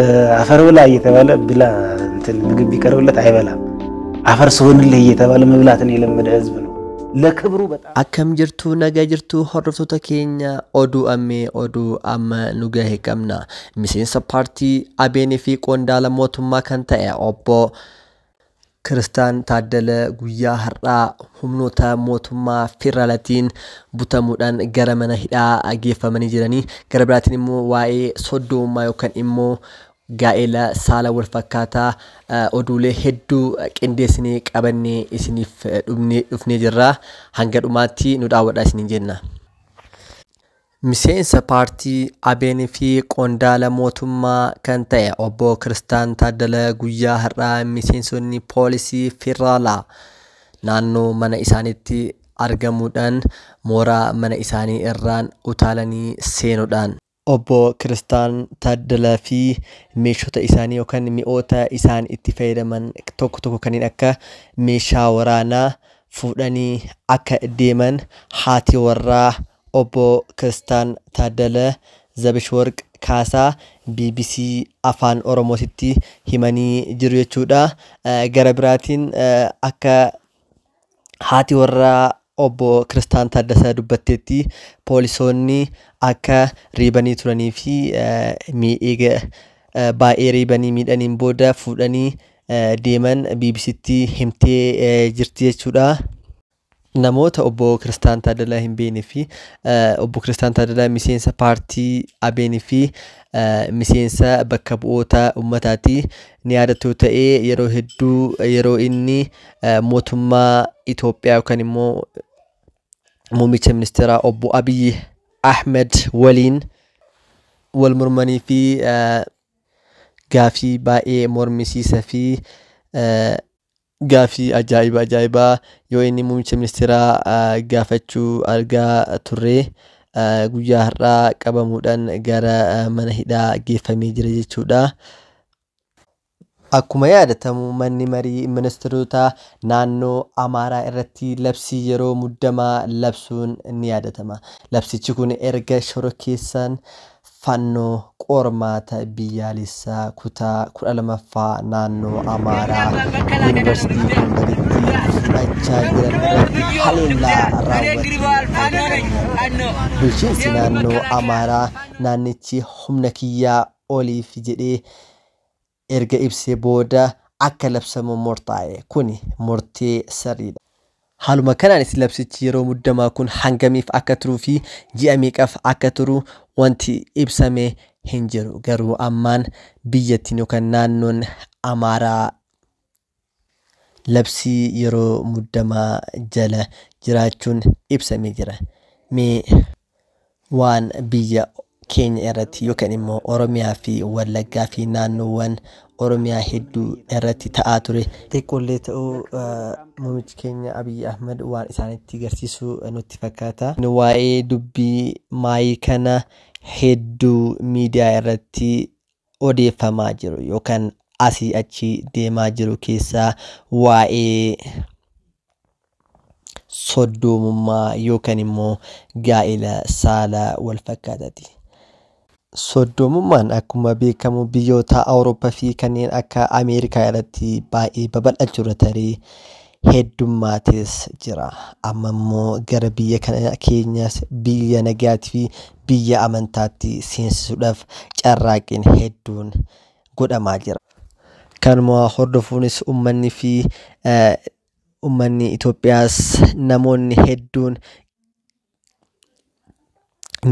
አፈር ብላ እየተባለ ብላ እንትን ምግብ ቢቀርብለት አይበላም። አፈር ስሆንልህ እየተባለ መብላትን የለመደ ህዝብ ነው። ለክብሩ በጣም Akkam jirtu, nagaa jirtu, hordoftoota keenya? Oduu ammee, oduu amma nu gahe qabna. Miseensa paartii Abeenii fi qondaala mootummaa kan ta'e obbo Kiristaan Taaddala guyyaa har'aa humnoota mootummaa federaalatiin butamuudhaan gara mana hidhaa geeffamanii jiranii. Gara biraatiin immoo waa'ee soddomummaa yookaan immoo gaa'ela saala wal fakkaataa oduulee hedduu qindeessinee qabannee isiniif dhufnee jirra. Hanga dhumaatti nu daawwadhaa isiniin jenna. Miseensa paartii Abeenii fi qondaala mootummaa kan ta'e obbo Kiristaan Taaddala guyyaa har'aa miseensonni poolisii federaalaa naannoo mana isaaniitti argamuudhaan mooraa mana isaanii irraan utaalanii seenuudhaan obbo Kiristaan Taaddalaa fi meeshota isaanii yookaan mi'oota isaan itti fayyadaman tokko tokko kanneen akka meeshaa waraanaa fuudhanii akka deeman haati warraa obbo Kiristaan Taaddala Zabishwarq Kaasaa BBC Afaan Oromootitti himanii jiru jechuudha. Gara biraatiin akka haati warraa obbo Kiristaan Taaddasaa dubbatteetti, poolisoonni akka reebanii turanii fi eega baay'ee reebanii miidhaniin booda fuudhanii deeman BBCtti himtee jirti jechuudha. Namoota obbo Kiristaan Taaddalaa hin beeknee fi obbo Kiristaan Taaddalaa miseensa paartii Abeenii fi miseensa bakka bu'oota uummataati. Ni yaadattu ta'ee yeroo hedduu yeroo inni mootummaa Itoophiyaa yookaan immoo muummicha ministeeraa obbo Abiyyi Ahmed waliin wal mormanii fi gaafii baay'ee mormisiisaa fi gaafii ajaa'iba ajaa'ibaa yoo inni muummicha ministeeraa gaafachuu argaa turre, guyyaa har'aa qabamuudhaan gara mana hidhaa geeffamee jira jechuudha. Akkuma yaadatamu, manni marii ministeerota naannoo Amaaraa irratti labsii yeroo muddamaa labsuun ni yaadatama. Labsichi kun erga shororkeessaan Fannoo qormaata biyyaalessaa kutaa 12ffaa naannoo Amaaraa Yuunivarsiitii Gondaritti fudhachaa jiran irratti haleellaa raawwatee. Bulchiinsi naannoo Amaaraa naannichi humna kiyyaa oliif jedhee erga ibsee booda akka labsamu murtaa'e. Kuni murtee sirriidha. Haaluma kanaanis labsichi yeroo muddamaa kun hangamiif akka turuu fi ji'a meeqaaf akka turu wanti ibsame hin jiru. Garuu ammaan biyyattiin yookaan naannoon Amaaraa labsii yeroo muddamaa jala jiraachuun ibsamee jira. Mee waan biyya keenya irratti yookaan immoo Oromiyaa fi Wallaggaa fi naannoowwan Oromiyaa hedduu irratti ta'aa ture xiqqoollee ta'uu muummichi keenya Abiyyi Ahmad waan isaanitti agarsiisu nutti fakkaata. Waa'ee dubbii maayii kana hedduu miidiyaa irratti odeeffamaa jiru yookaan asii achi deemaa jiru keessaa waa'ee soddomummaa yookaan immoo gaa'ela saala wal fakkaataati. Soddomummaan akkuma beekamu biyyoota Awurooppaa fi kanneen akka Ameerikaa irratti baay'ee babal'achuu irra taree heddummaates jira. Amma immoo gara biyya kana keenyas biyya nagaatii fi biyya amantaatti seensisuudhaaf carraaqqiin hedduun godhamaa jira. Kanuma hordofuunis uummanni fi uummanni Itoophiyaas namoonni hedduun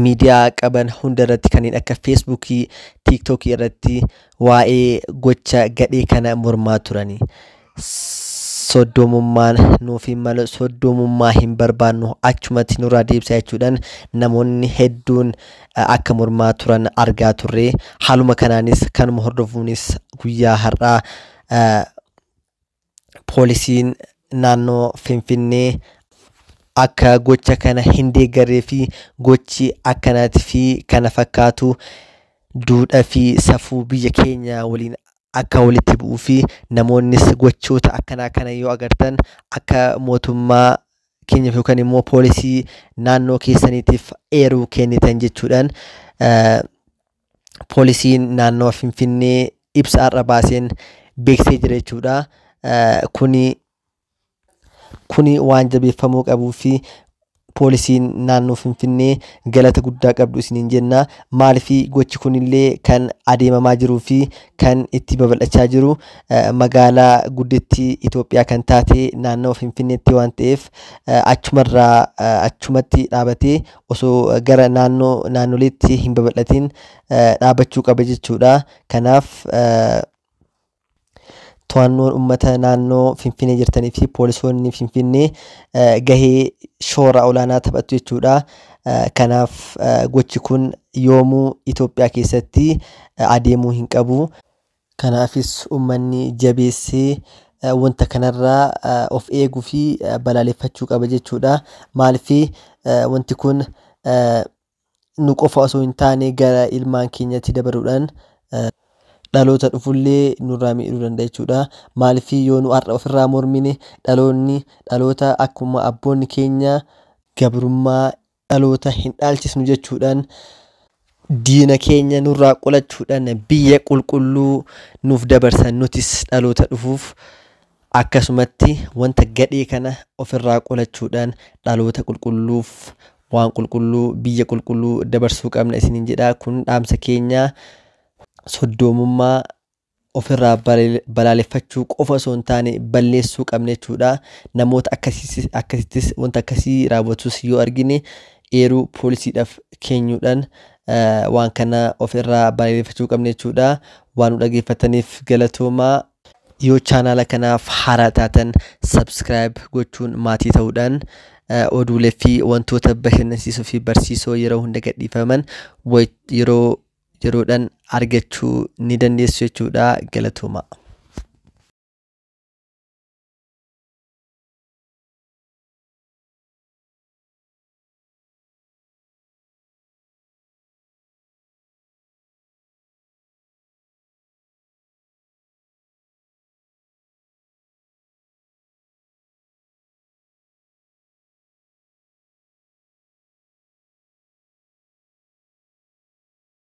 miidiyaa qaban hunda irratti kanneen akka Feesbuukii, Tiiktookii irratti waa'ee gocha gadhee kana mormaa turani. Soddomummaan nuuf hin malu, soddomummaa hin barbaannu, achumatti nurraa deebisaa jechuudhaan namoonni hedduun akka mormaa turan argaa turre. Haaluma kanaanis kanuma hordofuunis guyyaa har'aa poolisiin naannoo Finfinnee akka gocha kana hin deeggarree fi gochi akkanaatii fi kana fakkaatu duudhaa fi safuu biyya keenya waliin akka walitti bu'uu fi namoonnis gochoota akkanaa kana yoo agartan akka mootummaa keenyaaf yookaan immoo poolisii naannoo keessaniitiif eeruu kennitan jechuudhaan. Poolisiin naannoo Finfinnee ibsa har'a baaseen beeksisee jira jechuudha. Kuni waan jabeeffamuu qabuu fi poolisiin naannoo Finfinnee galata guddaa qabdu isiniin jenna. Maaliif gochi kunillee kan adeemamaa jiruu fi kan itti babal'achaa jiru magaalaa guddittii Itoophiyaa kan taate naannoo Finfinneetti waan ta'eef, achumarraa achumatti dhaabatee osoo gara naannoo naannoleetti hin babal'atin dhaabachuu qaba jechuudha. Kanaaf to'annoon uummata naannoo Finfinnee jirtanii fi poolisoonni Finfinnee gahee shoora olaanaa taphatu jechuudha. Kanaaf gochi kun yoomuu Itoophiyaa keessatti adeemuu hin qabu. Kanaafis uummanni jabeessee wanta kanarraa of eeguu fi balaaleffachuu qaba jechuudha. Maaliif wanti kun nu qofa osoo hin taane gara ilmaan keenyatti dabaluudhaan dhaloota dhufullee nurraa miidhuu danda'a jechuudha. Maaliif yoo nu har'a ofirraa mormine, dhaloonni dhaloota akkuma abboonni keenya gabrummaa dhaloota hin dhaalchisnu jechuudhaan diina keenya nurraa qolachuudhaan biyya qulqulluu nuuf dabarsan, nutis dhaloota dhufuuf akkasumatti wanta gadhee kana ofirraa qolachuudhaan dhaloota qulqulluuf waan qulqulluu, biyya qulqulluu dabarsuu qabna isiniin jedha. Kun dhaamsa keenya. Soddoomummaa ofirraa balaaleffachuu qofa osoo hin taane balleessuu qabna jechuudha. Namoota akkasittis wanta akkasii raawwatus yoo argine eeruu poolisiidhaaf kennuudhaan waan kana ofirraa balaaleffachuu qabna jechuudha. Waan nu dhaggeeffataniif galatoomaa. Yoo chaanaala kanaaf haaraa taatan subscribe gochuun maatii ta'uudhaan oduulee fi wantoota bashannansiisoo fi barsiisoo yeroo hunda gadhiifaman yeroo yeroodhaan argachuu ni dandeessu jechuudha. Galatoomaa.